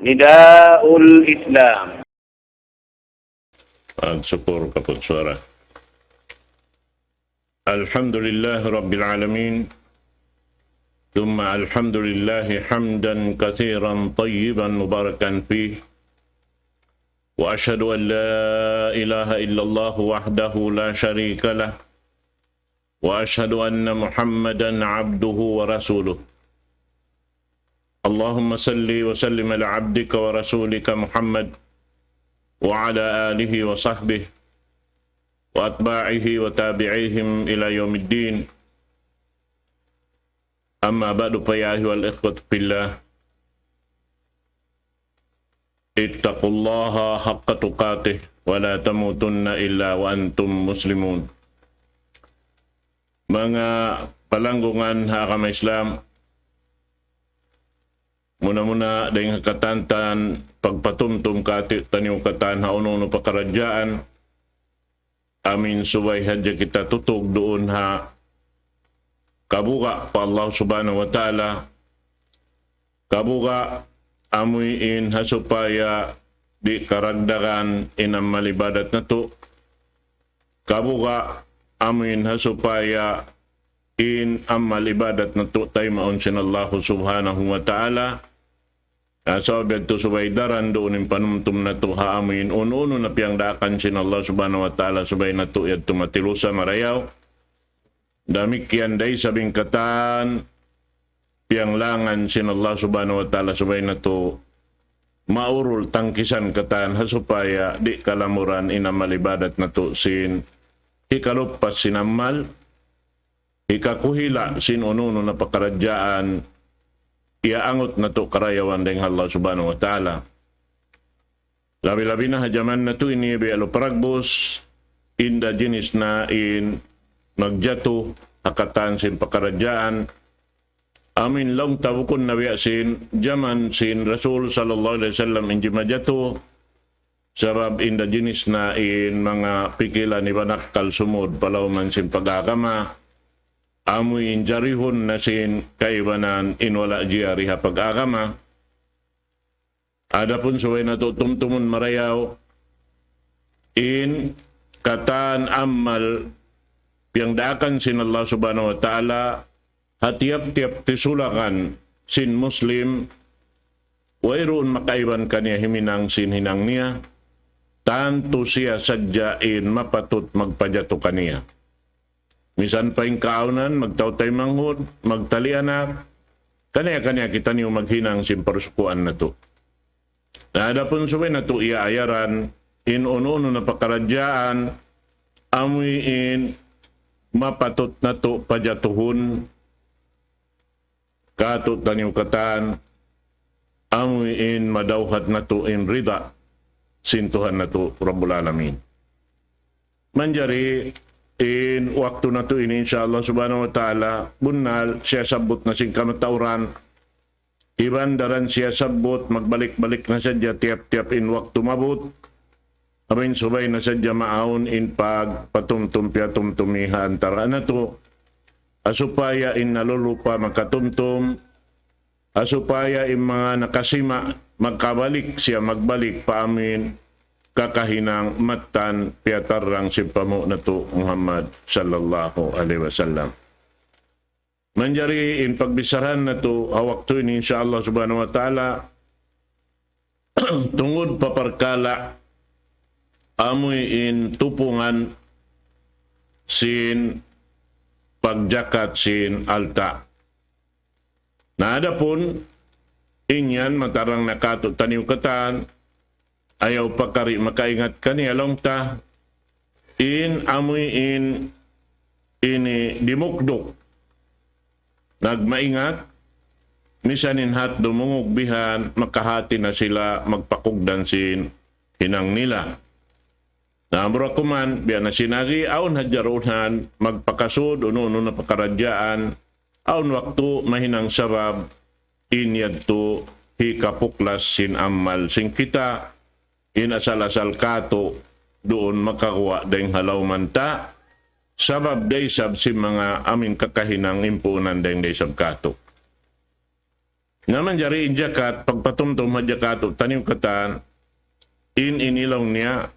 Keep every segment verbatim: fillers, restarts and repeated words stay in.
نداء الإسلام. Magsukul kapun suwara. الحمد لله رب العالمين، ثم الحمد لله حمدا كثيرا طيبا مباركا فيه، وأشهد أن لا إله إلا الله وحده لا شريك له، وأشهد أن محمدا عبده ورسوله. اللهم صل وسلم على عبدك ورسولك محمد وعلى آله وصحبه وأتباعه وتابعيهم إلى يوم الدين. أما بعد، فيا أيها الإخوة في الله، اتقوا الله حق تقاته ولا تموتن إلا وأنتم مسلمون. Manga palanggungan ha agama Islam, muna-muna dayn ha katantan pagpatumtum kati-, taniyu katan ha unu-unu pakaradjaan, amin subay hadja kita tutug duun ha kabuga' pa Allah Subhanahu wa Ta'ala. Kabuga' amuin ha supaya di' karagdagan in amal ibadat natu'. Kabuga' amuin ha supaya in amal ibadat natu' taymaun sin Allah Subhanahu wa Ta'ala. Na, sabab yadtu subay daran duun in panumtum natu' ha amuin unu-unu na piyangdaakan sin Allah Subhanahu wa Ta'ala, subay natu' yadtu matilusa marayaw. Damikkiyan da isab in katan piyanglangan sin Allah Subhanahu wa Ta'ala, subay natu' maurul tangkisan katan ha supaya di' kalamuran in amal ibadat natu' sin hikaluppas sin amal, hikakuhila' sin unu-unu na pakaradjaan iyaangut natu' karayawan dayn ha Allah Subhanahu wa Ta'ala. Labi-labi na ha jaman natu' ini, biya' lu paragbus, inda jinis na in magjatu ha katan sin pakaradjaan. Amuin laung ta bukun na biya' sin jaman sin Rasul sallallahu alayhi wasallam in jimajatu, sabab inda jinis na in manga pikilan iban akkal sumud pa lawm sin pag-agama. Amuin jarihun na sin kaibanan in wala' jari ha pag-agama. Adapun subay natu' tumtumun marayaw in katan amal piyangdaakan sin Allah Subhanahu wa Ta'ala ha tiyap-tiyap tisulakan sin Muslim, wayruun makaiban kaniya himinang sin hinang niya, tantu siya sadja in mapatut magpajatu kaniya. Misan pa in kaawnan, magtautaymanghud, magtali anak, kaniya-kaniya kitaniyu maghinang sin parsukuan natu'. Na adapun subay natu' iyaayaran, in unu-unu na pakaradjaan, amuin mapatut natu' pajatuhun, katu' taniyu katan, amuin madawhat natu' in rida sin Tuhan natu' Rabbul Alamin. Manjari in waktu natu' ini, insya Allah Subhanahu wa Ta'ala, bunnal siyasabbut na sin kamatauran, iban daran siyasabbut, magbalik-balik na sadja tiyap-tiyap in waktu maabut, amuin subay na sadja maawn in pagpatumtum piyatumtumi ha antara natu', ha supaya in nalulupa makatumtum, ha supaya in manga nakasima' makabalik siya magbalik pa amuin kakahinang mattan piyatarrang sin panghu' natu' Muhammad sallallahu alayhi wasallam. Manjari in pagbicharahan natu' ha waktu ini, insya Allah Subhanahu wa Ta'ala, tungud pa parkala' amuin tupungan sin pagjakat sin alta'. Na adapun in yan matarrang na katu' taniyu katan, ayaw pakari makaingat kaniya laung ta, in amuin ini dimukduk nagmaingat, misan in hat dumungug bihan, makahati na sila magpakugdan sin hinang nila. Na amura kuman, biya' na sin agi, awn hadja duun magpakasud, unu-unu na pakaradjaan, awn waktu mahinang sabab, in yadtu hikapuklas sin amal sin kita, in asal-asal katu' duun makaguwa' dayn ha lawm ta, sabab da isab sin manga amuin kakahinang impuunan dayn da isab katu'. Na manjari in jakat, pagpatumtum ha jakat, taniyu katan, in ini laung niya,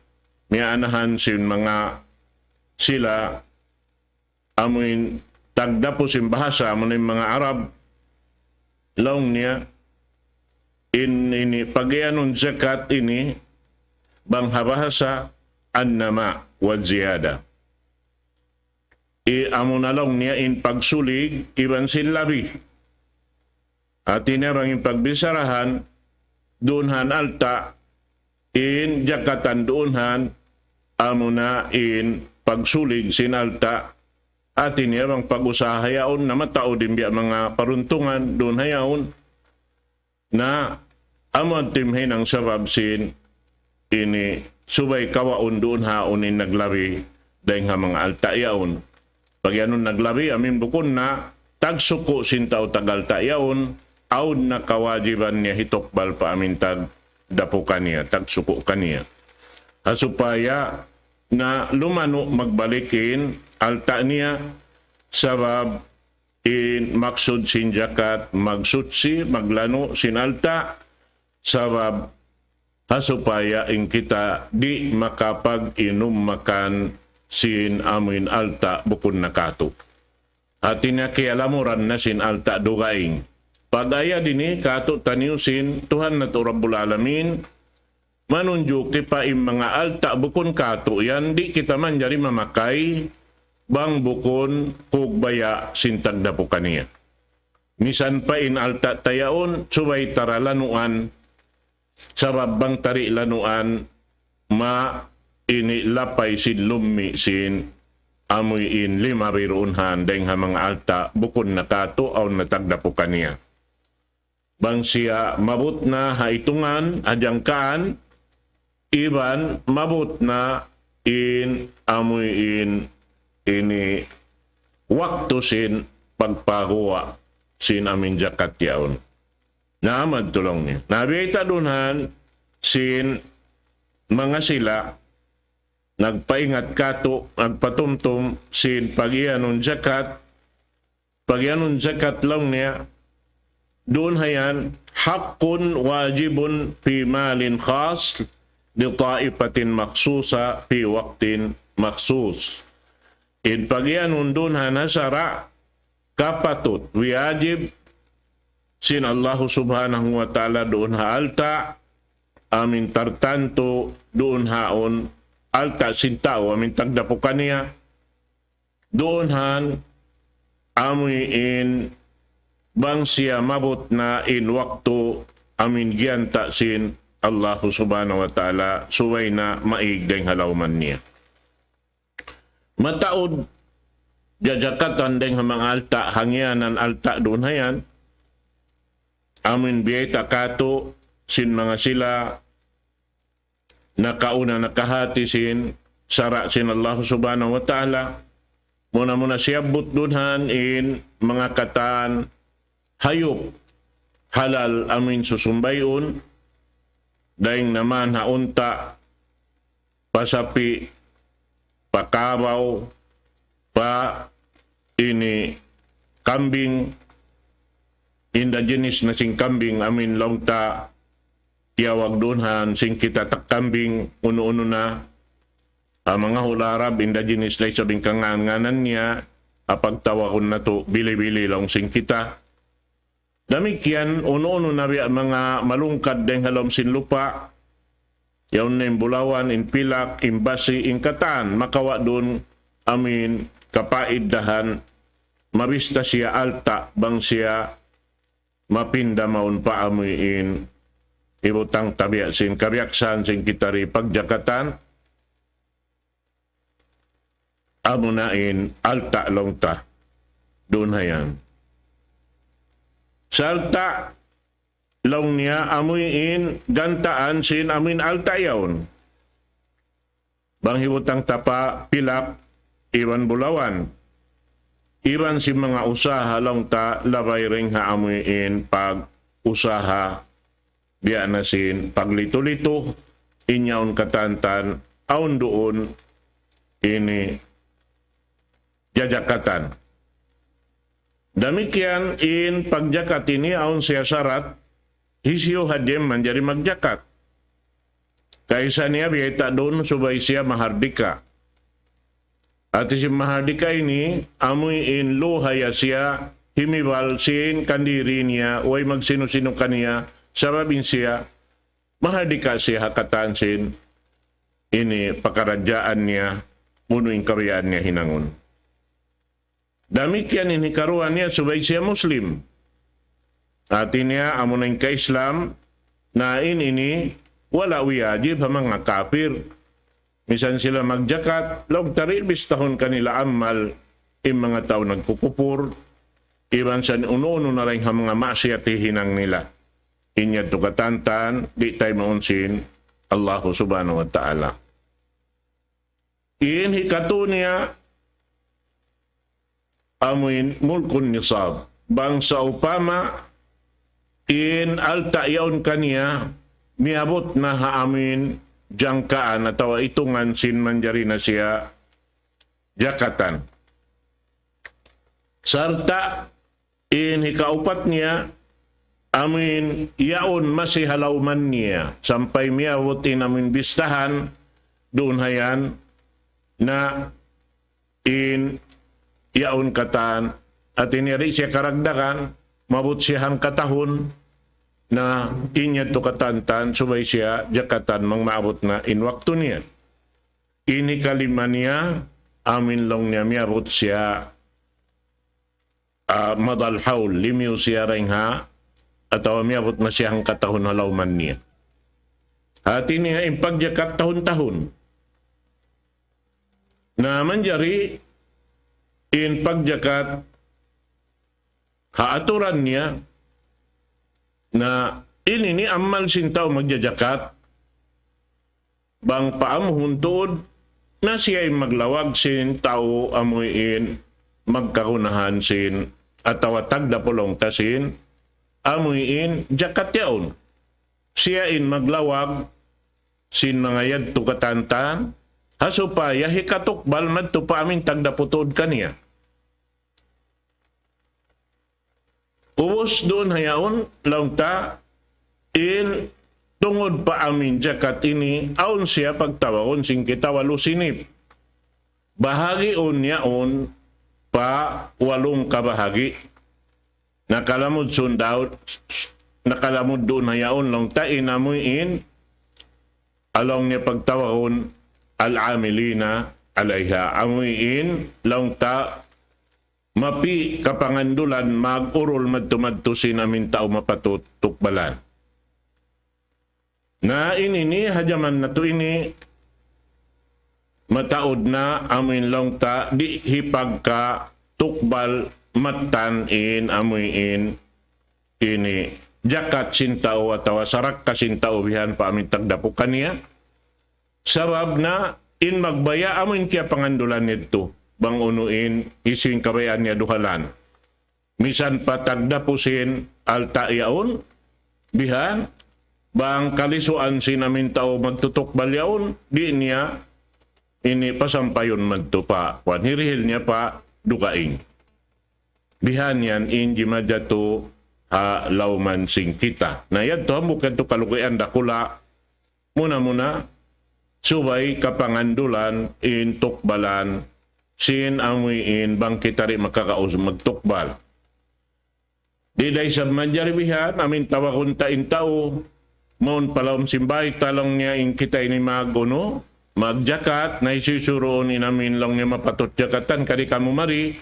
miyanahan sin manga sila, amuin tagdapu sin bahasa, amuin manga Arab, laung niya, in ini, pag-iyanun jakat ini, bang ha bahasa, an-nama wa ziyada. I, amuna laung niya in pagsulig, iban sin labi. Hati niya bang in pagbisarahan, duun han alta', in jakatan duun han, amuna in pagsulig sin alta', hati niya bang pag-usaha yaun, na mataud in biya' manga paruntungan, duun ha yaun, na amu in timhinang sabab sin ini subay kawaun duun ha yaun in naglabi dayn ha manga alta' yaun. Pag-iyanun naglabi, amuin bukun na tagsuku' sin tau tag-alta' yaun, awn na kawajiban niya hitukbal pa amuin tagdapu kaniya, tagsuku' kaniya. Ha supaya na lumanu' magbalik in alta' niya, sabab in maksud sin jakat, magsuchi, maglanu' sin alta', sabab ha supaya in kita di' makapag-inum makan sin amuin alta' bukun na katu'. Hati niya kiyalamuran na sin alta' dugaing. Pag-aya dini katu' taniyu sin Tuhan natu' Rabbul Alamin, manunjuki pa in manga alta' bukun katu' yan, di' kita manjari mamakay, bang bukun kugbaya' sin tagdapu kaniya. Misan pa in alta' ta yaun, subay ta ra lanuan, sabab bang ta di' lanuan, ma ini lapay sin lummi' sin amuin limabi duun han dayn ha manga alta' bukun na katu' awn na tagdapu kaniya. Bang siya maabut na ha itungan, ha jangkaan, iban maabut na in amuin ini waktu sin pagpaguwa' sin amuin jakat yaun. Na amu yadtu laung niya. Na biyayta' duun han sin manga sila nagpaingat katu', nagpatumtum sin pag-iyanun jakat, pag-iyanun jakat laung niya, duun ha yan, حق واجب في مال خاص لطائفة مخصوصة في وقت مخصوص. In pag-iyanun duun ha sara', kapatut, wajib, sin Allahu Subhanahu wa Ta'ala duun ha alta', amuin tartantu duun ha yaun alta' sin tau, amuin tagdapu kaniya, duun han amuin bang siya maabut na in waktu amuin giyanta' sin Allahu Subhanahu wa Ta'ala, subay na maig dayn ha lawman niya. Mataud jajakatan dayn ha manga alta', hangiyanan alta' duun ha yan, amuin biyayta' katu' sin manga sila nakauna nakahati sin sara' sin Allah Subhanahu wa Ta'ala. Muna-muna siyabbut duun han in manga katan hayup halal amuin susumbayun, dayn naman ha unta', pa sapi', pa kabaw, pa ini kambing, indigenous na sin kambing, amuin laung ta tiyawag duun han sin kita tagkambing, unu-unu na, ha manga hula' Arab, indigenous na isab in kangān-ngānan niya, ha pagtawagun natu', bili-bili laung sin kita. Damikkiyan, unu-unu na biya' manga malungkad dayn ha lawm sin lupa', yaun na in bulawan, in pilak, in basi, in katan, makawa' duun amuin kapaiddahan, mabista siya alta', bang siya mapinda mawn pa amuin, hibutang ta biya' sin kabiyaksahan sin kita di pagjakatan, amuna in alta' laung ta. Duun ha yan. Sa' alta' laung niya amuin gantaan sin amuin alta' yaun. Bang hibutang ta pa pilak iban bulawan, iban sin manga usaha laung ta labay dayn ha amuin pag-usaha biya' na sin paglitu-litu, in yaun katantan, awn duun ini jajakatan. Damikkiyan in pagjakat ini awn siya sarat, hisiyu hadja in manjari magjakat. Kaisa niya biyayta' duun subay siya mahardika. Hati sin mahardika ini, amuin luhaya siya, himibal sin kandiri niya, way magsinu-sinu kaniya, sabab in siya, mahardika siya ha katan sin ini pakaradjaan niya, unu in kabayaan niya hinangun. Damikkiyan in hikaruwa niya subay siya Muslim. Hati niya, amuna in ka-Islam, na in ini wala' wiyajib ha manga kapir. Misan sila magjakat, laung ta di' bistahun kanila amal, in manga tau nagkukupur, iban sa unu-unu na dayn ha manga maksiyat hihinang nila. In yadtu katantan, di' taymaun sin Allahu Subhanahu wa Ta'ala. In hikatu niya, amuin mulkun nisab. Bang sawpama in alta' yaun kaniya, miyabut na ha amuin jangkaan atawa itungan sin manjari na siya jakatan. Sarta' in hikaupat niya, amuin yaun masi ha lawman niya, sampay miyabut in amuin bistahan, duun hayan, na in yaun katan, hati niya di' siya karagdagan, mabut siya hangkatahun, na in yadtu katantan, subay siya jakatan, bang maabut na in waktu niya. In hikalima niya, amuin laung niya miyabut siya, ah, madal hawl, limiyu siya dayn ha, atawa miyabut na siya hangkatahun ha lawman niya. Hati niya in pagjakat tahun-tahun. Na manjari in pagjakat ha aturan niya, na ini ini amal sin tau magjajakat, bang paamuhun tuud, na siya in maglawag sin tau amuin magkagunahan sin, atawa tagdapu laung ta sin, amuin jakat yaun. Siya in maglawag sin manga yadtu katantan, ha supaya hikatukbal madtu pa amuin tagdapu tuud kaniya. Ubus duun hayaun, laung ta, in tungud pa amuin jakat ini, awn siya pagtawagun sin kita walu sinip. Bahagiun yaun pa walung kabahagi. Nakalamud sun daw, nakalamud duun hayaun, laung ta, in amuin, laung niya pagtawagun, al-amilina alayha. Amuin, laung ta, mapi kapangandulan mag-urul madtu-madtu sin amuin tau mapatut tukbalan. Na ini ini ha jaman natu' ini mataud na amuin laung ta di' hipagkatukbal mattan in amuin ini jakat sin tau atawa sarakka sin tau bihan pa amuin tagdapu kaniya. Sabab na in magbaya' amuin kiyapangandulan yadtu. Bang unu in hisiyu in kabayaan niya duhalan. Misan pa tagdapu sin alta' yaun, bihan, bang kalisuan sin amuin tau magtutukbal yaun, di' niya ini pasampayun madtu pa, kuwan, hirihil niya pa dugaing. Bihan yan in jimajatu ha lawman sin kita. Na yadtu hambuuk yadtu kalugian dakula', muna-muna, subay kapangandulan in tukbalan, sin amuin bang kita di' makakaus magtukbal. Di' da isab manjari bihan, amuin tawagun ta in tau, mawn pa lawm sin bāy ta laung niya in kita ini mag-unu, magjakat, na hisiyu suruun in amuin laung niya mapatut jakatan, kari kamu mari.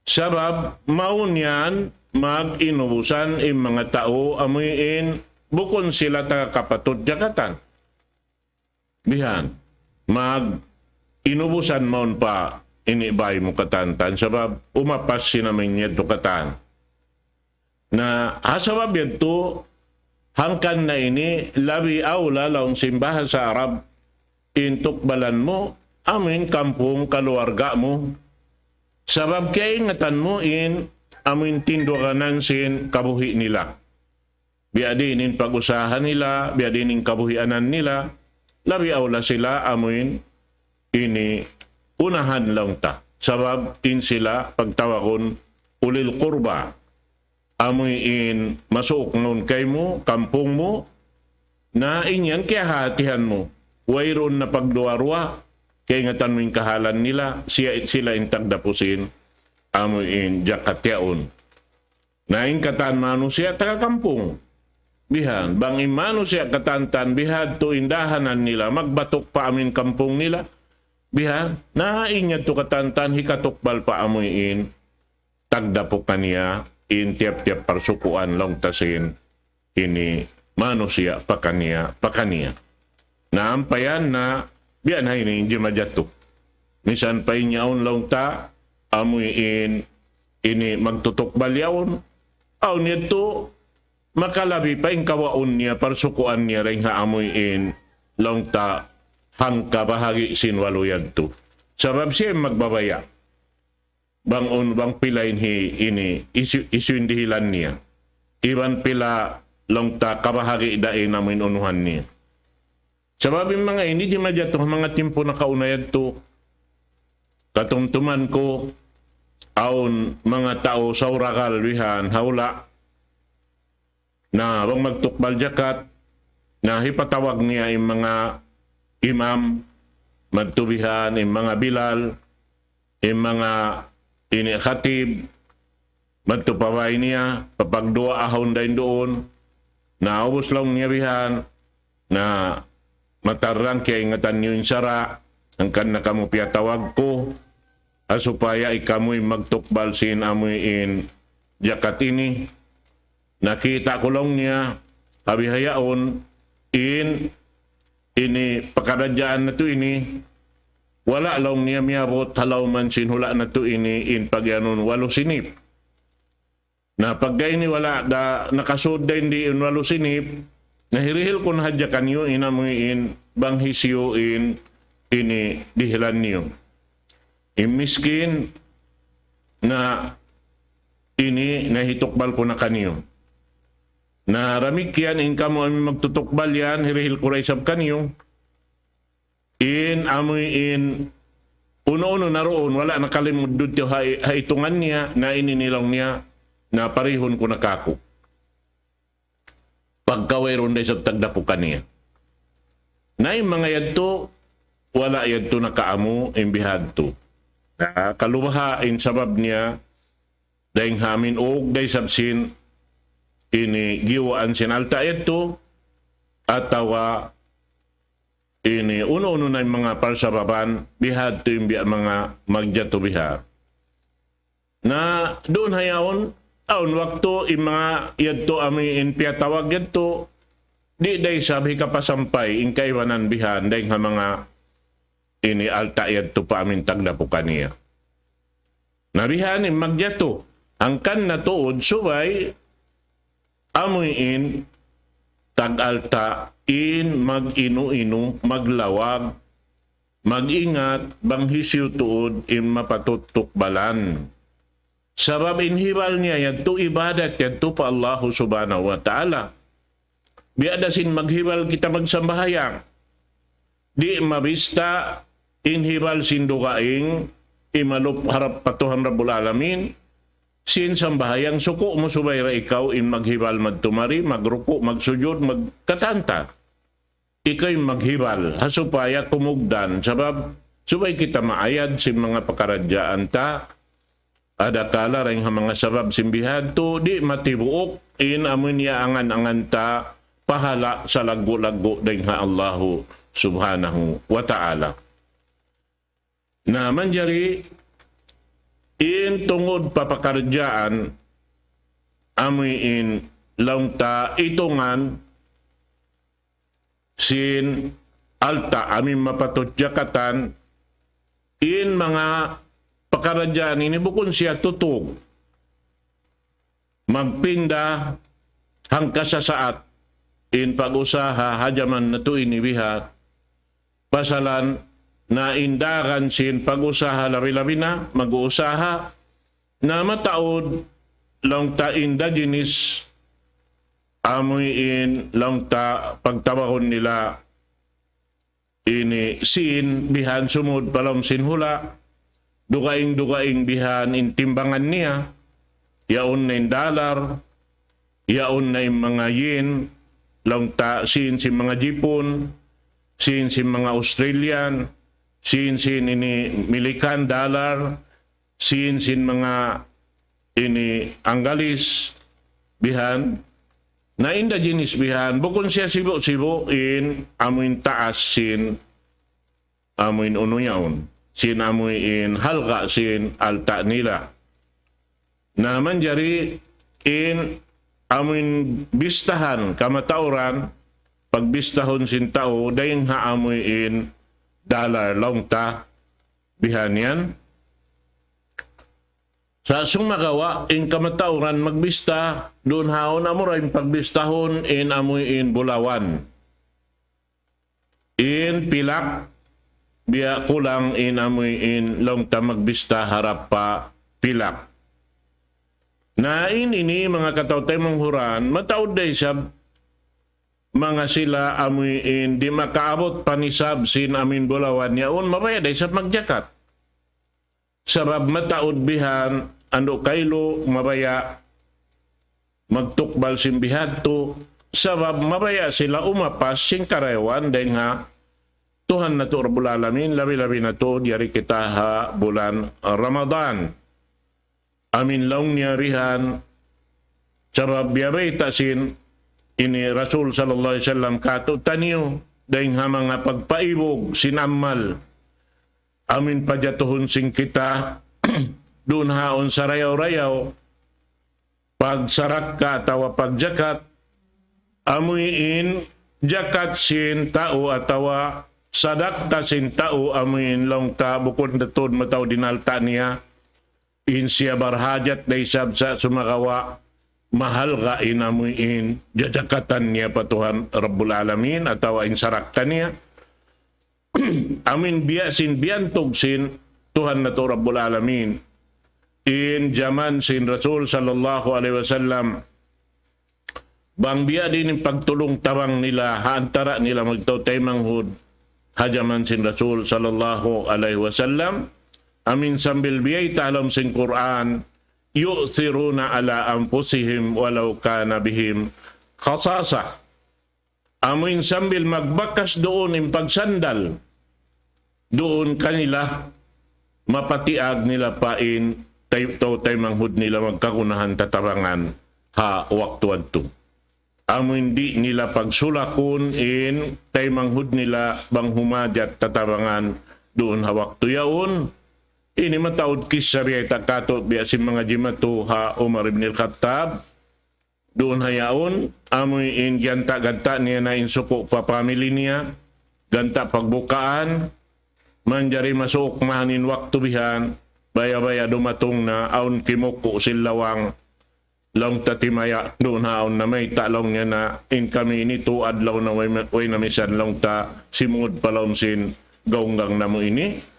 Sabab, mawn yan, mag-inubusan in manga tau, amuin, bukun sila taga kapatut jakatan. Bihan, mag-inubusan mawn pa ini bāy mu katantan, sabab umapas sin amuin yadtu katan. Na, ha sabab yadtu, hangkan na ini, labi awla laung sin bahasa Arab, in tukbalan mu, amuin kampung kaluarga mu. Sabab kiyaingatan mu in, amuin tindaganan sin kabuhi' nila. Biya' diin in pag-usaha nila, biya' diin in kabuhianan nila, labi awla sila amuin ini unahan laung ta. Sabab in sila pagtawagun ulil qurba, amuin masuuk mawn kaymu, kampung mu, na in yan kiyahatihan mu. Wayruun na pagduwa-ruwa, kaingatan mu in kahalan nila, siya, sila in tagdapu sin, amuin jakat yaun. Na in katan manusiya' taga kampung. Bihan, bang in manusiya' katantan bihadtu in dahanan nila, magbatuk pa amuin kampung nila. Bihan, na in yadtu katantan hikatukbal pa amuin tagdapu kaniya in tiyap-tiyap parsukuan laung ta sin ini manusiya' pakaniya, pakaniya. Na ampa yan na biya' na ini in jimajatu. Misan pa in yaun laung ta, amuin ini magtutukbal yaun. Awn yadtu, makalabi pa in kawaun niya, parsukuan niya dayn ha amuin laung ta hangka bahagi' sin walu yadtu. Sabab siya in magbabaya'. Bang unu, bang pila in hi-, ini, hisiyu, hisiyu in dihilan niya. Iban pila laung ta kabahagi' da in amuin unuhan niya. Sabab in manga ini, di' majatu ha manga timpu nakauna yadtu. Katumtuman ku, awn manga tau sawragal bihan, ha hula'. Na, bang magtukbal jakat, na hipatawag niya in manga imam, madtu bihan, in manga bilal, in manga ini khatib, madtu pa bay niya, papagduwaahun dayn duun. Na ubus laung niya bihan, na matarrang kiyaingatan niyu in sara', hangkan na kamu piyatawag ku, ha supaya ikamuy magtukbal sin amuin jakat ini. Nakita' ku laung niya, ha bihaun, in, ini pakaradjaan natu' ini, wala' laung niya miyabut ha lawm sin hula' natu' ini in pagiyanun walu sinip. Na pagga ini wala' da nakasud da in di in walu sinip, na hirihil ku na hadja kaniyu in amuin bang hisiyu in ini dihilan niyu. In miskin na ini na hitukbal ku na kaniyu. Na damikkiyan in kamu amuin magtutukbal yan, hirihil ku da isab kaniyu. In amuin unu-unu na duun, wala' nakalimud didtu ha, ha itungan niya, na ini in laung niya, na parihun ku na kāku'. Pagka wayruun da isab tagdapu kaniya. Na in manga yadtu, wala' yadtu nakaamu in bihadtu. Na kalu baha' in sabab niya, dayng ha amuin ug da isab sin ini giyuwaan sin alta' yadtu, atawa ini unu-unu na in manga parsababan, bihadtu in biya' manga magjatu biha. Na duun ha yaun, awn waktu in manga yadtu amuin piyatawag yadtu, di' da isab hikapasampay in kaibanan bihan dayng ha manga ini alta' yadtu pa amuin tagdapu kaniya. Na bihan in magjatu, hangkan na tuud subay amuin tag-alta' in mag-inu-inu, maglawag, mag-ingat, bang hisiyu tuud in mapatut tukbalan. Sabab in hibal niya yadtu ibadat yadtu pa Allahu Subhanahu wa Ta'ala. Biya' da sin maghibal kita magsambahayang. Di' mabista in hibal sin dugaing imalup harap pa Tuhan Rabbul Alamin, sin sambahayang suku' mu subay da ikaw in maghibal madtu mari, magruku', magsujud, magkatan ta. Ikaw in maghibal, ha supaya kumugdan, sabab subay kita maayad sin manga pakaradjaan ta, adakala dayng ha manga sabab sin bihadtu, di' matibuuk in amuin iyaangan-angan ta pahala' salaggu'-laggu' dayng ha Allahu Subhanahu wa Ta'ala. Na manjari in tungud pa pakaradjaan amuin laung ta itungan sin alta' amuin mapatut jakatan, in manga pakaradjaan ini bukun siya tutug magpinda hangkasasaat in pag-usaha ha jaman natu' ini biha'. Pasalan na in dagan sin pag-usaha labi-labi na mag-uusaha na mataud laung ta indigenous amuin laung ta pagtawagun nila ini sin bihan sumud pa lawm sin hula', dugaing-dugaing bihan in timbangan niya, yaun na in dollar, yaun na in manga yen, laung ta sin, sin manga Jipun, sin, sin manga Australian, sin, sin ini Milikan dollar, sin, sin manga ini Anggalis, bihan, na inda jinis bihan, bukun siya sibu'-sibu' in amuin taas sin amuin unu yaun, sin amuin halga' sin alta' nila. Na manjari in amuin bistahan kamatauran, pagbistahun sin tau, dayng ha amuin dollar laung ta, bihan yan. Sa' sumagawa', in kamatauran magbista, duun haun amura in pagbistahun, in amuin bulawan. In pilak, biya' kulang in amuin laung ta magbista harap pa pilak. Na in ini manga kataw-taymanghuran, mataud da isab manga sila amuin di' makaabut pa nisab sin amuin bulawan yaun, mabaya' da isab magjakat. Sabab mataud bihan, andu' kailu, mabaya' magtukbal sin bihadtu, sabab mabaya' sila umapas sin karayawan dayng ha Tuhan natu' Rabbul Alamin, labi-labi na tuud yari kita ha bulan Ramadan. Amuin laung niya bihan, sabab biya' bayta' sin ini Rasul sallallahu alayhi wasallam kātu'niyu, dayng ha manga pagpaibug sin amal. Amuin pajatuhun sin kita, duun haun sarayaw-rayaw, pagsarakka atawa pagjakat, amuin jakat sin tau atawa sadakka sin tau, amuin laung ta bukun da tuud mataud in alta' niya, in siya barhajat da isab sa' sumagawa' mahalga' in amuin jajakatan niya pa Tuhan Rabbul Alamin atawa in sarakka niya. Amuin biya' sin biyantug sin Tuhan natu' Rabbul Alamin. In jaman sin Rasul sallallahu alayhi wasallam, bang biya' diin in pagtulung-tabang nila, ha antara' nila magtaw-taymanghud, ha jaman sin Rasul sallallahu alayhi wasallam, amuin sambil biyayta' ha lawm sin Qur'an, يؤثرون على أنفسهم ولو كان بهم خصاصة. Amuin sambil magbakas duun in pagsandal duun kanila, mapatiag nila pa in tay-, tau taymanghud nila magkagunahan tatabangan ha waktu yadtu. Amuin di' nila pagsulakun in taymanghud nila bang humajat tatabangan duun ha waktu yaun. Ini mataud kissa biyayta' kātu' biya' sin manga jimatu ha Umar ibn al-Khattab. Duun ha yaun, amuin ganta'-ganta' niya na in suku' pa family niya, ganta' pagbukaan, manjari masuuk mayan in waktu bihan, baya'-baya' dumatung na awn kimuku' sin lawang, laung ta timaya', duun ha awn namayta' laung niya na, in kami ini tū adlaw na way, way na misan laung ta simud pa lawm sin gawnggang namu' ini.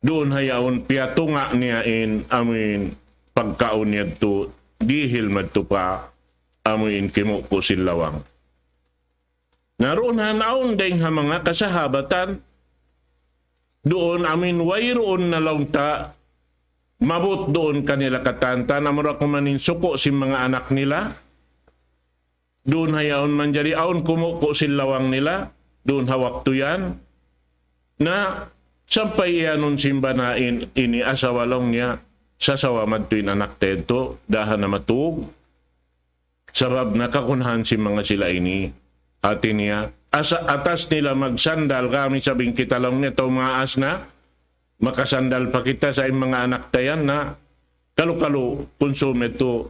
Duun ha yaun piyatunga' niya in amuin pagkaun yadtu dihil madtu pa amuin kimuku' sin lawang. Na duun ha naun dayng ha manga kasahabatan, duun amuin wayruun na laung ta maabut duun kanila katan, tan amura kuman in suku' sin manga anak nila, duun ha yaun manjari awn kumuku' sin lawang nila, duun ha waktu yan. Na sampay iyanun sin bana in, ini asawa laung niya, sasawa madtu in anak ta yadtu, daha na matug. Sabab nakagunahan sin manga sila ini. Hati niya, asa atas nila magsandal kami sabing kita laung niya, tau maas na, makasandal pa kita sa' in manga anak ta yan na kalu-kalu kunsum yadtu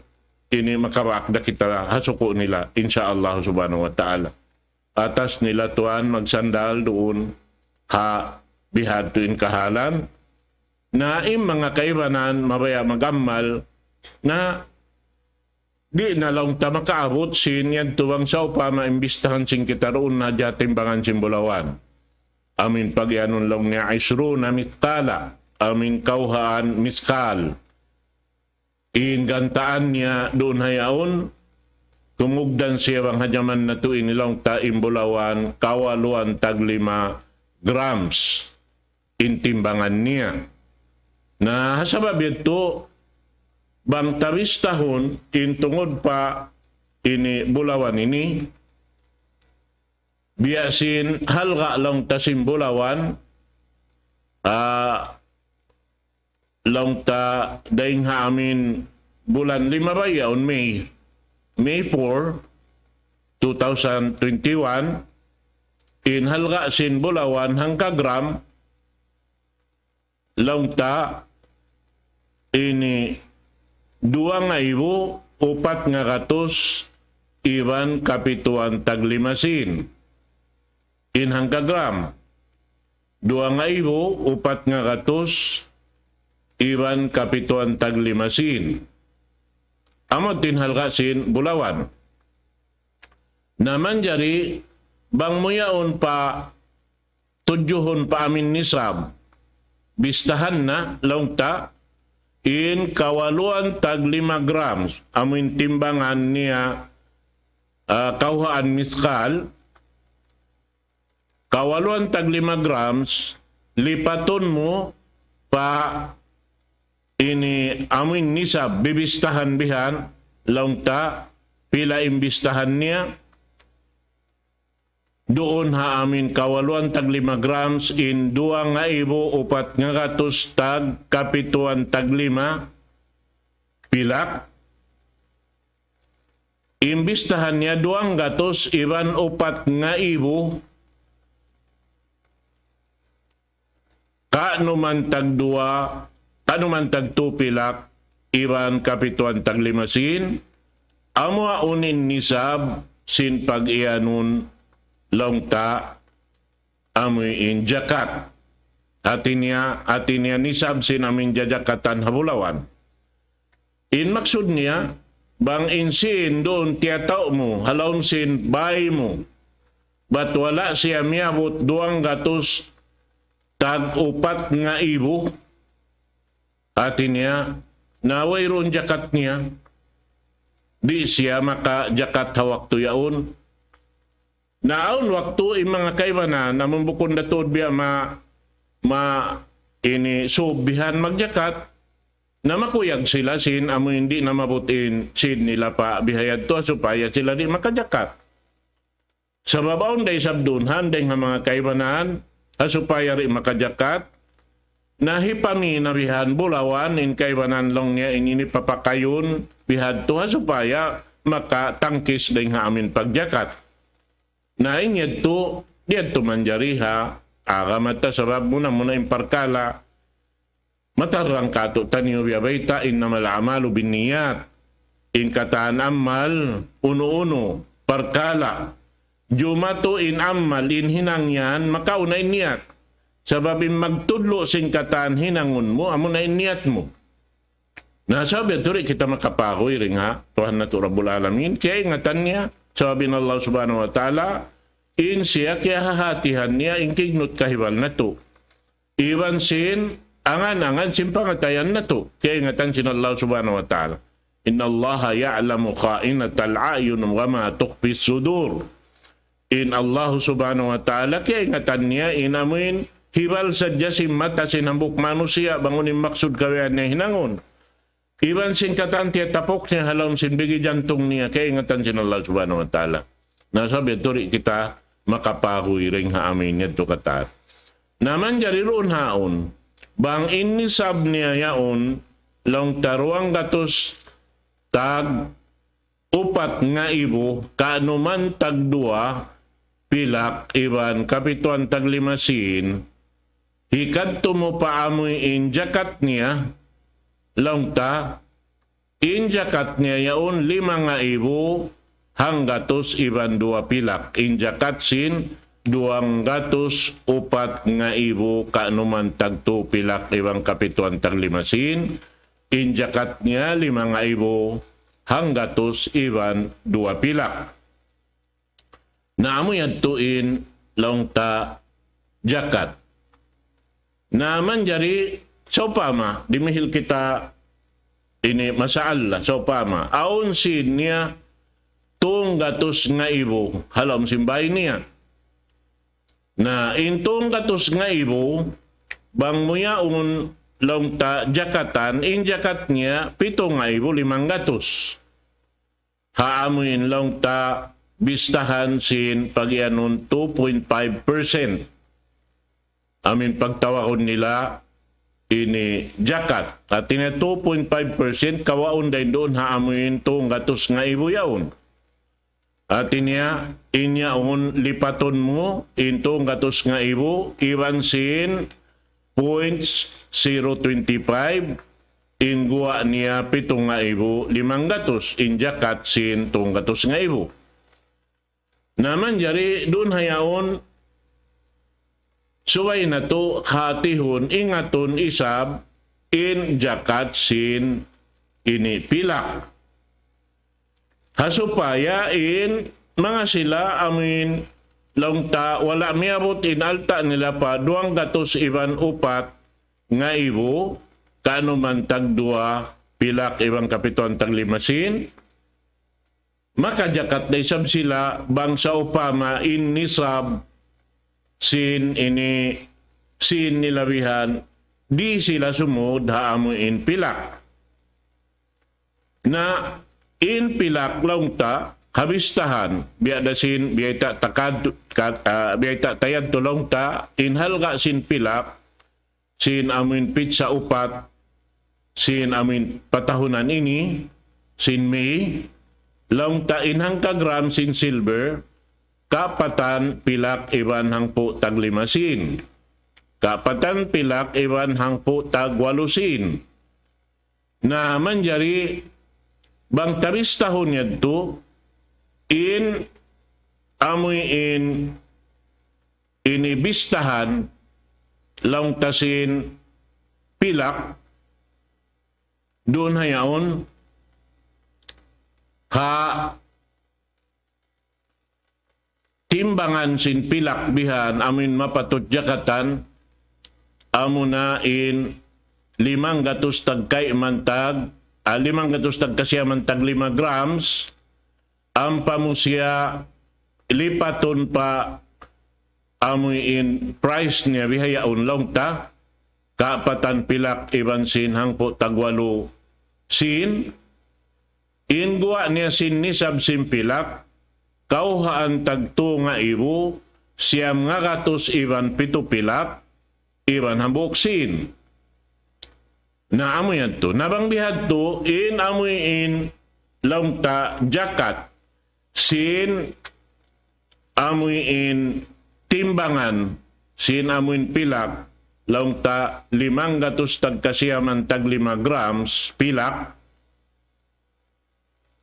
ini makabaak da kita ha suku' nila, insya Allah subhanahu wa ta'ala. Atas nila tuwan magsandal duun ha bihadtu in kahalan. Na in manga kaibanan mabaya' mag-amal na di' na laung ta makaabut sin yadtu bang sawpama imbistahan sin kita duun na hadja timbangan sin bulawan. Amuin pagiyanun laung niya isruna miskala, amuin kawhaan miskal. In gantaan niya duun ha yaun, kumugdan siya bang ha jaman natu' ini laung ta in bulawan, kawaluan tag lima grams in timbangan niya. Na, ha sabab yadtu, bang ta bistahun in tungud pa ini bulawan ini, biya' sin halga' laung ta sin bulawan, ah, laung ta dayn ha amin bulan lima ba yaun, May, May four, two thousand twenty-one, in halga' sin bulawan hangka gram, laung ta ini duwa ngaibu upat ngagatus iban kapituan tag lima sin. In hangka gram, duwa ngaibu upat ngagatus iban kapituan tag lima sin. Amu in halga' sin bulawan. Na manjari bang mu yaun pa tudjuhun pa amin nisab, bistahan na laung ta in kawaluan tag lima grams, amu in timbangan niya, ah, kawhaan miskal, kawaluan tag lima grams, lipatun mu pa ini amu in nisab, bibistahan bihan, laung ta, pila in bistahan niya, duun ha amin kawaluan tag lima grams in duwa ngaibu upat ngagatus tag kapituan tag lima pilak. In bistahan niya duwanggatus iban upat ngaibu ka'numan tag duwa, ka'numan tag tu pilak, iban kapituan tag lima sin, amu yaun in nisab sin pag-iyanun laung ta amu in jakat. Hati niya, hati niya nisab sin amu in jajakatan ha bulawan. In maksud niya, bang in sīn duun tiyatau' mu, ha lawm sin bāy mu, bat wala' siya miyabut duwanggatus tag upat ngaibu, hati niya, na wayruun jakat niya, di' siya makajakat ha waktu yaun. Na awn waktu in manga kaibanan, amun bukun da tuud biya' ma-, ma-, ini subbihan magjakat, na makuyag sila sin amu in di' na maabut in sīn nila pa bihayadtu ha supaya sila di' makajakat. Sabab awn da isab duun handay ha manga kaibanan, ha supaya di' makajakat, na hipamī na bihan bulawan in kaibanan laung niya in ini papakayun bihadtu ha supaya makatangkis dayn ha amin pagjakat. Na in yadtu, di' yadtu manjari ha agama ta sabab muna-muna in parkala', matarrang kātu'niyu biya' bayta', إنما الأعمال بالنيات. In katan amal, unu-unu, parkala', jumatu in amal, in hinang yan, makauna in niyat. Sabab in magtudlu' sin katan hinangun mu, amuna in niyat mu. Na sabab yadtu di' kita makapaguy dayn ha Tuhan natu' Rabbul Alamin. Kiyaingatan niya, sabab in Allah Subhanahu wa Ta'ala, in siya kiyahahatihan niya in kignut kahibal natu'. Iban sin angan-angan sin pangatayan natu'. Kiyaingatan sin Allah Subhanahu wa Ta'ala. إن الله يعلم خائنة الأعين وما تخفي الصدور. In Allah Subhanahu wa Ta'ala, kiyaingatan niya in amuin hibal sadja sin mata sin hambuuk manusiya', bang unu in maksud kabayaan niya hinangun. Iban sin katan tiyatapuk niya ha lawm sin bigi jantung niya, kiyaingatan sin Allah Subhanahu wa Ta'ala. Na sabab yadtu di' kita makapaguy dayn ha amuin yadtu katan. Na manjari duun haun, bang in nisab niya yaun, laung ta duwang gatus tag upat ngaibu, ka'numan tag duwa pilak iban kapituan tag lima sin, hikadtu mu pa amuin jakat niya, laung ta, in jakat niya yaun lima ngaibu hanggatus iban duwa pilak. In jakat sin duwang gatus upat ngaibu ka'numan tag tu pilak iban kapituan tag lima sin, in jakat niya lima ngaibu hanggatus iban duwa pilak. Na amu yadtu in laung ta jakat. Na manjari, sawpama, dimihil kita ini masalah, sawpama, awn sin niya tunggatus ngaibu ha lawm sin bāy niya. Na in tunggatus ngaibu, bang mu yaun laung ta jakatan, in jakat niya pitu ngaibu limanggatus. Ha amuin laung ta bistahan sin pagiyanun two point five percent. Amuin pagtawagun nila ini jakat. Hati niya two point five percent kawaun dayn duun ha amuin tunggatus ngaibu yaun. Hati niya, in yaun lipatun mu, in tunggatus ngaibu, iban sin point zero twenty five, in guwa' niya pitu ngaibu limanggatus, in jakat sin tunggatus ngaibu. Na manjari duun ha yaun, subay natu' hatihun, ingatun isab, in jakat sin ini pilak. Ha supaya in manga sila amuin laung ta wala' miyabut in alta' nila pa duwanggatus iban upat ngaibu, ka'nu man tagduwa pilak iban kapituan taglima sin, makajakat da isab sila bang sawpama in nisab sin ini sin nila bihan, di' sila sumud ha amuin pilak. Na in pilak laung ta, ha bistahan, biya' da sin, biya' ta takad, kat-, ah, biya' ta tayad tu laung ta, in halga' sin pilak, sin amuin pitsa upat, sin amuin patahunan ini, sin May, laung ta in hangka gram sin silver, kapatan pilak iban hangpu' taglima sin. Kapatan pilak iban hangpu' tagwalu sin. Na manjari bang tabistahun yadtu in amuin ini bistahan laung ta sin pilak duun ha yaun ha timbangan sin pilak bihan amuin mapatut jakatan, amuna in limanggatus tagkayman tag, ah, limanggatus tagkasiyaman taglima grams, ampa mu siya lipatun pa amuin price niya bihaun laung ta, kapatan pilak iban sin hangpu' tagwalu sin, in guwa' niya sin nisab sin pilak, kawhaan tagtu ngaibu, siyam ngagatus iban pitu pilak, iban hambuuk sin. Na amu yadtu. Na bang bihadtu, in amuin laung ta jakat, sin amuin timbangan, sin amuin pilak, laung ta limanggatus tagkasiyaman taglima grams pilak,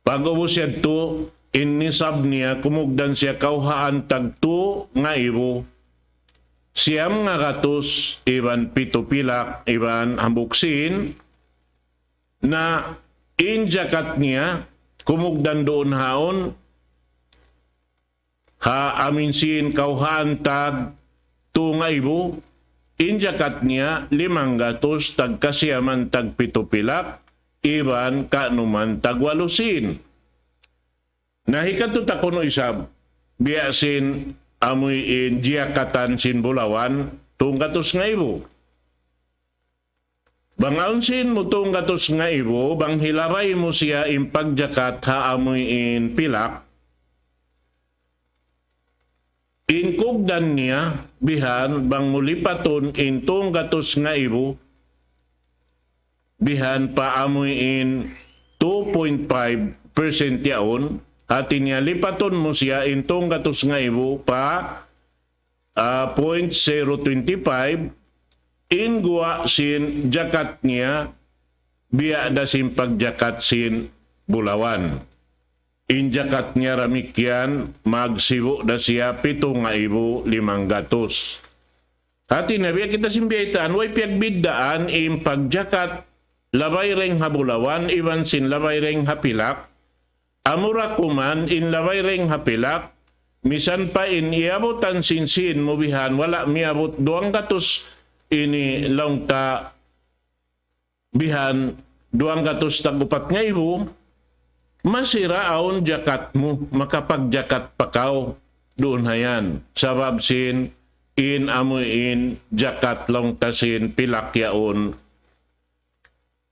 pag-ubus yadtu, in nisab niya, kumugdan siya kawhaan tagtu ngaibu, siyam ngagatus, iban pitu pilak, iban hambuuk sin, na in jakat niya, kumugdan duun haun, ha amuin sin kawhaan tagtu ngaibu, in jakat niya limanggatus tagkasiyaman tagpitu pilak, iban ka'numan tagwalu sin. Na hikatu ta kunu' isab, biya' sin amuin jiyakatan sin bulawan, tunggatus ngaibu. Bang awn sin mu tunggatus ngaibu, bang hilabay mu siya in pagjakat ha amuin pilak, in kugdan niya, bihan, bang mu lipatun in tunggatus ngaibu, bihan pa amuin two point five percent yaun, hati niya lipatun mu siya in tunggatus ngaibu pa ah, point zero twenty five, in guwa' sin jakat niya, biya' da sin pagjakat sin bulawan. In jakat niya damikkiyan, magsibu' da siya pitu ngaibu limanggatus. Hati niya, biya' kita sin biyaytaan, way piyagbiddaan in pagjakat labay dayn ha bulawan, iban sin labay dayn ha pilak, amura kuman in labay dayn ha pilak, misan pa in iyabutan sin sin mu bihan wala' miyabut duwanggatus ini laung ta bihan duwanggatus tag-upat ngaibu, masi ra awn jakat mu, makapagjakat pa kaw duun ha yan. Sabab sin in amuin jakat laung ta sin pilak yaun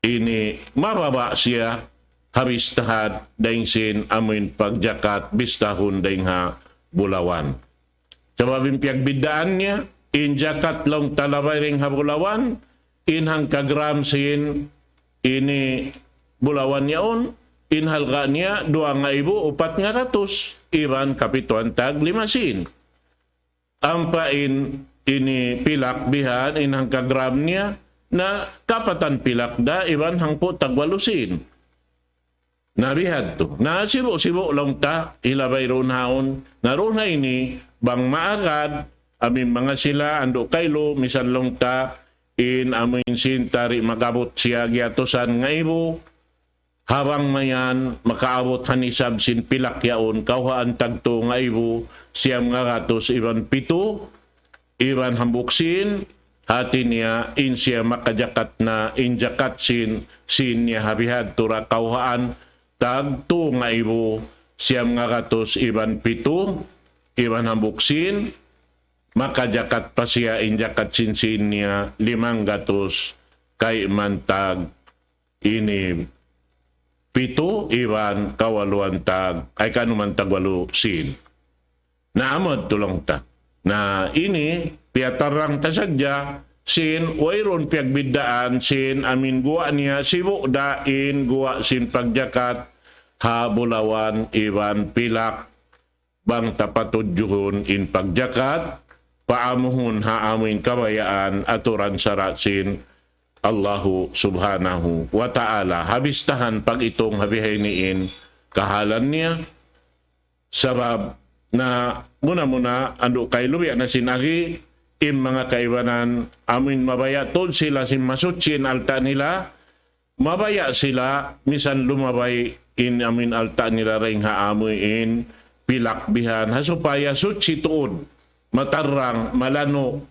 ini mababa' siya ha bistahan dayn sin amuin pagjakat bistahun dayn ha bulawan. Sabab in piyagbiddaan niya, in jakat laung ta labay dayn ha bulawan, in hangka gram sin ini bulawan yaun, in halga' niya duwa ngaibu upat ngagatus, iban kapituan tag lima sin. Ampa in ini pilak bihan, in hangka gram niya, na kapatan pilak da, iban hangpu' tag walu sin. Na bihadtu. Na sibu'-sibu' laung ta, hilabay duun haun. Na duun ha ini, bang maagad, amin manga sila, andu' kailu, misan laung ta, in amuin sin ta di' mag-abut siya giyatusan ngaibu, ha bang mayan makaabut ha nisab sin pilak yaun, kawhaan tag tū ngaibu siyam ngagatus iban pitu, iban hambuuk sin, hati niya in siya makajakat na in jakat sin, sin niya ha bihadtu da kawhaan tag tū ngaibu siyam ngagatus iban pitu, iban hambuuk sin, makajakat pa siya in jakat sin sin niya limanggatus kayman tag ini pitu iban kawaluan tag, ay kanuman tag walu sin. Na amu yadtu laung ta. Na ini piyatarrang ta sadja sin wayruun piyagbiddaan sin amin guwa' niya sibu' da in guwa' sin pagjakat ha bulawan iban pilak bang ta patudjuhun in pagjakat, paamuhun ha amuin kabayaan aturan sara' sin Allahu Subhanahu wa Ta'ala. Ha bistahan pag-itung ha bihaini in kahalan niya. Sabab na muna-muna andu' kailu biya' na sin agi, in manga kaibanan amuin mabaya' tuud sila sin masuchi in alta' nila, mabaya' sila misan lumabay in amuin alta' nila dayn ha amuin pilak bihan, ha supaya suchi tuud, matarrang, malanu',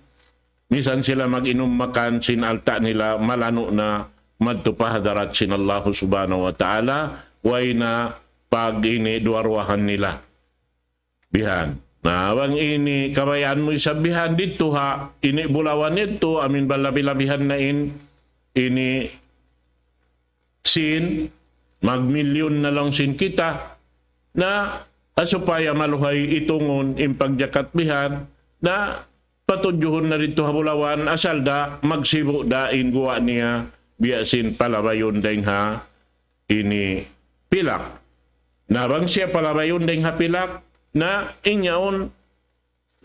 misan sila mag-inum makan sin alta' nila malanu' na madtu pa hadarat sin Allahu Subhanahu wa Ta'ala, way na pag ini duwa-ruwahan nila. Bihan. Na, bang ini kabayaan mu isab bihan didtu ha, ini bulawan yadtu, amin balabi-labihan na in, ini sin, magmilyun na laung sin kita, na, ha supaya maluhay itungun in pagjakat bihan, na, patudjuhun na didtu ha bulawan, asal da, magsibu' da in guwa' niya, biya' sin palabayun dayn ha, ini pilak. Na bang siya palabayun dayn ha pilak, na in yaun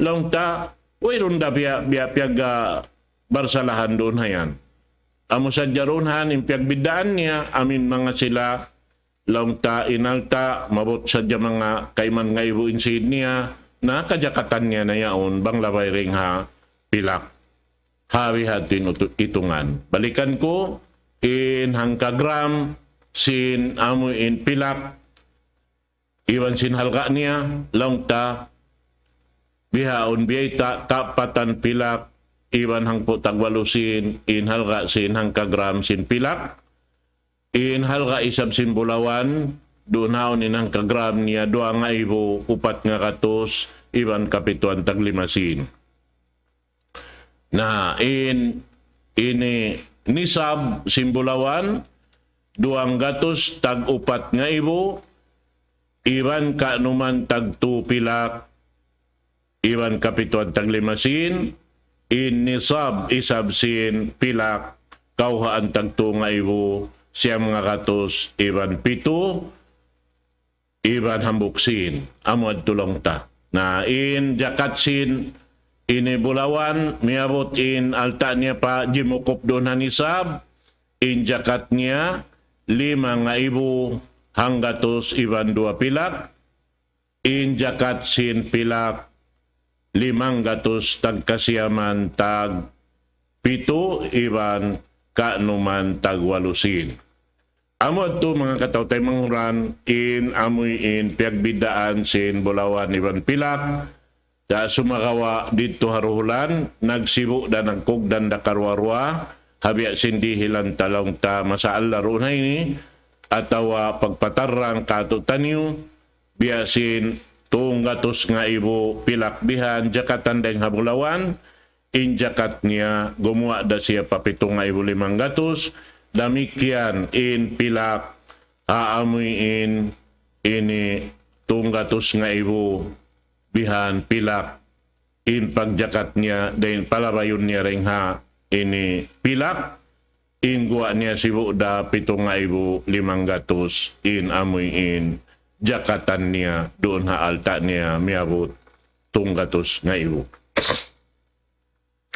laung ta, wayruun da biya', biya', piyag-, ah, barsalahan duun ha yan. Amu sadja duun ha yan, in piyagbiddaan niya, amin manga sila, laung ta in alta', maabut sadja manga kayman ngaibu in sīn niya, na kajakatan niya na yaun, bang labay dayn ha pilak. Ha bihadtu in utu-, itungan. Balikan ku, in hangka gram, sin amu in pilak, iban sin halga' niya, laung ta, bihaun biyayta', kapatan pilak, iban hangpu' tagwalu sīn, in halga' sin hangka gram sin pilak, in halga' isab sin bulawan, duun haun in hangka gram niya, duwa ngaibu, upat ngagatus, iban kapituan taglima sīn. Na, in, ini nisab sin bulawan, duwanggatus tag-upat ngaibu, iban kanuman tagtū pilak, iban kapituan taglima sīn, in nisab isab sin pilak, kawhaan tagtū ngaibu, siyam ngagatus, iban pitu, iban hambuuk sīn, amu yadtu laung ta. Na, in jakat sin, ini bulawan, miyabut in alta' niya pa jimukup duun ha nisab, in jakat niya, lima ngaibu, hanggatus, iban duwa pilak, in jakat sin pilak, limanggatus tagkasiyaman tagpitu, iban kanuman tagwalu sīn. Amu yadtu manga kataw-taymanghuran, in amuin piyagbiddaan sin bulawan iban pilak, sa' sumagawa' didtu ha Ruhulan, nagsibu' da nagkugdan da karuwa-ruwa, ha biya' sin dihilan ta laung ta masa Allah duun ha ini, atawa pagpatarrang kātu'niyu, biya' sin tūnggatus ngaibu pilak bihan jakatan dayng ha bulawan, in jakat niya gumuwa' da siya pa pitu ngaibu limanggatus, damikkiyan in pilak ha amuin ini tunggatus ngaibu bihan pilak in pagjakat niya, dayn palabayun niya dayn ha ini pilak, in guwa' niya sibu' da pitu ngaibu limanggatus in amuin jakatan niya duun ha alta' niya miyabut tunggatus ngaibu.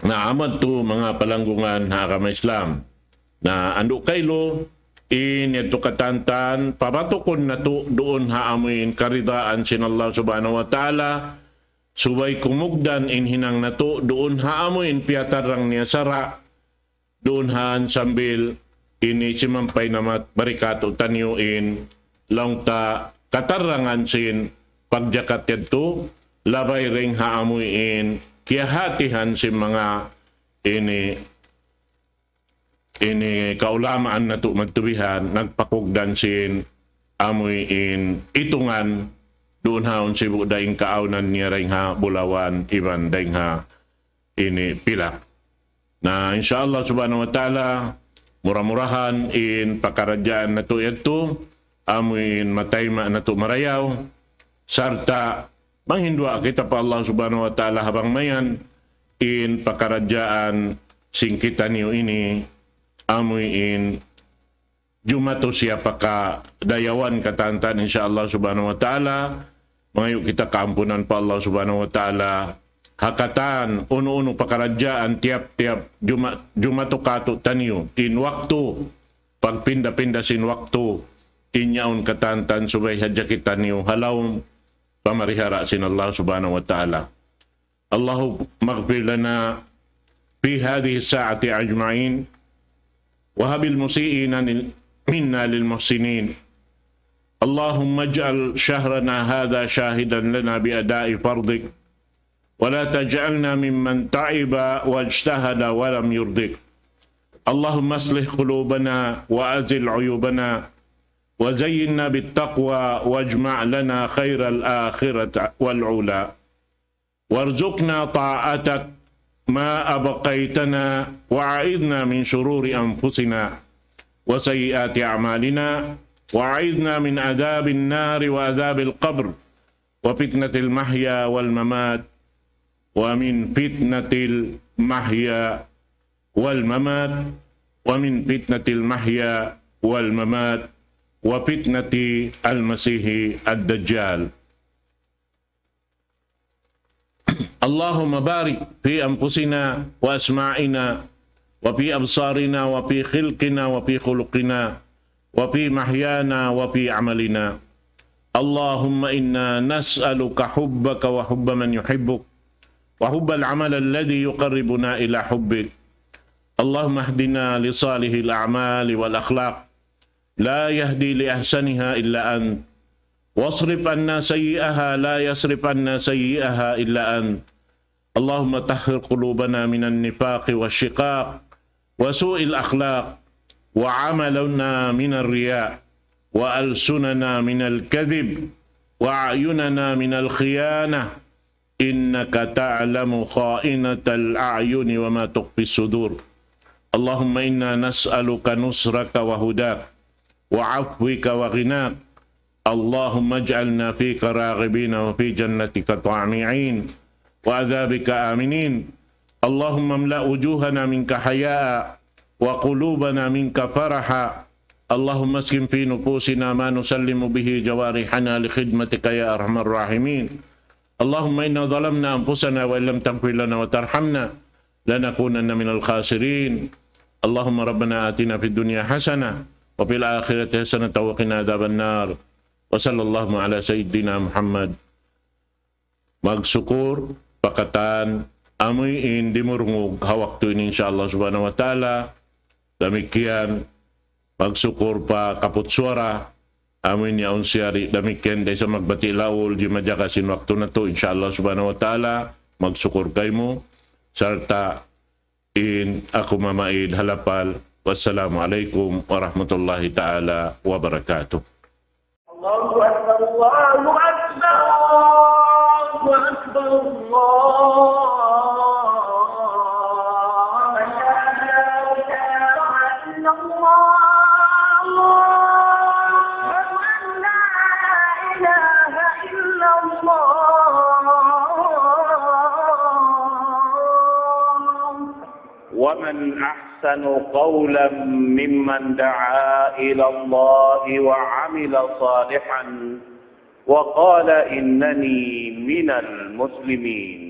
Na amu yadtu manga palanggungan ha agama Islam. Na andu' kailu, in yadtu katantan, pabatukun natu' duun ha amuin karidaan sin Allah Subhanahu wa Ta'ala, subay kumugdan in hinang natu' duun ha amuin piyatarrang niya sara', duun han sambil ini simampay na mat barikatu taniyu in laung ta katarrangan sin pagjakat yadtu, labay dayn ha amuin kiyahatihan sin manga ini, ini kaulamaan natu' magtubihan, nagpakugdan sin amuin itungan, duun haun sibu' dayn kaawnan niya dayn ha bulawan iban dayn ha ini pilak. Na, insya Allah Subhanahu wa Ta'ala, mura-murahan in pakaradjaan natu' yadtu, amuin matayma' natu' marayaw, sarta' manghinduwa' kita pa Allah Subhanahu wa Ta'ala ha bang mayan in pakaradjaan sin kitaniyu ini, amuin jumatu siya pa kadayawan katantan, insya Allah Subhanahu wa Ta'ala. Mangayu' kita kaampunan pa Allah Subhanahu wa Ta'ala ha katan unu-unu pakaradjaan tiyap-tiyap juma-, jumatu katu'taniyu in waktu, pagpinda-pinda sin waktu, in yaun katantan subay hadja kitaniyu ha lawm pamarihara sin Allah Subhanahu wa Ta'ala. اللهم اغفر لنا في هذه الساعة أجمعين، وهب المسيئين منا للمحسنين. اللهم اجعل شهرنا هذا شاهدا لنا بأداء فرضك، ولا تجعلنا ممن تعب واجتهد ولم يرضك. اللهم اصلح قلوبنا وأزل عيوبنا، وزينا بالتقوى، واجمع لنا خير الآخرة والأولى. وارزقنا طاعتك ما أبقيتنا، وأعذنا من شرور أنفسنا وسيئات أعمالنا، وأعذنا من عذاب النار وعذاب القبر، وفتنة المحيا والممات، ومن فتنة المحيا والممات، ومن فتنة المحيا والممات، وفتنة المسيح الدجال. اللهم بارك في أنفسنا وأسماعنا وفي أبصارنا وفي خلقنا وفي خلقنا وفي محيانا وفي عملنا. اللهم إنا نسألك حبك وحب من يحبك وحب العمل الذي يقربنا إلى حبك. اللهم اهدنا لصالح الأعمال والأخلاق، لا يهدي لأحسنها إلا أنت، واصرف عنا سيئها، لا يصرف عنا سيئها إلا أنت. اللهم طهر قلوبنا من النفاق والشقاق وسوء الأخلاق، وعملنا من الرياء، وألسننا من الكذب، وأعيننا من الخيانة، إنك تعلم خائنة الأعين وما تخفي الصدور. اللهم إنا نسألك نصرك وهداك وعفوك وغناك. اللهم اجعلنا فيك راغبين وفي جنتك طامعين وعذابك آمنين. اللهم املأ وجوهنا منك حياء وقلوبنا منك فرحا. اللهم اسكن في نفوسنا ما نسلم به جوارحنا لخدمتك يا أرحم الراحمين. اللهم إنا ظلمنا أنفسنا وإن لم تغفر لنا وترحمنا لنكونن من الخاسرين. اللهم ربنا آتنا في الدنيا حسنة وفي الآخرة حسنة وقنا عذاب النار. وصلى الله على سيدنا محمد. Magsukul pa katan amuin dimurungug ha waktu ini, insya Allah subhanahu wa ta'ala. Damikkiyan, magsukul pa kaput suwara, amuin yaun siyari. Damikkiyan da isab magbati' laung, di' majaga sin waktu natu', insya Allah subhanahu wa ta'ala. Magsukul kaymu, sarta' in aku mamaid ha lapal. Wassalamu alaykum warahmatullahi ta'ala wabarakatuh. الله أكبر، الله أكبر، الله أكبر، الله أكبر. لا إله إلا الله. ومن أحسن قولا ممن دعا إلى الله وعمل صالحا وقال إنني من المسلمين.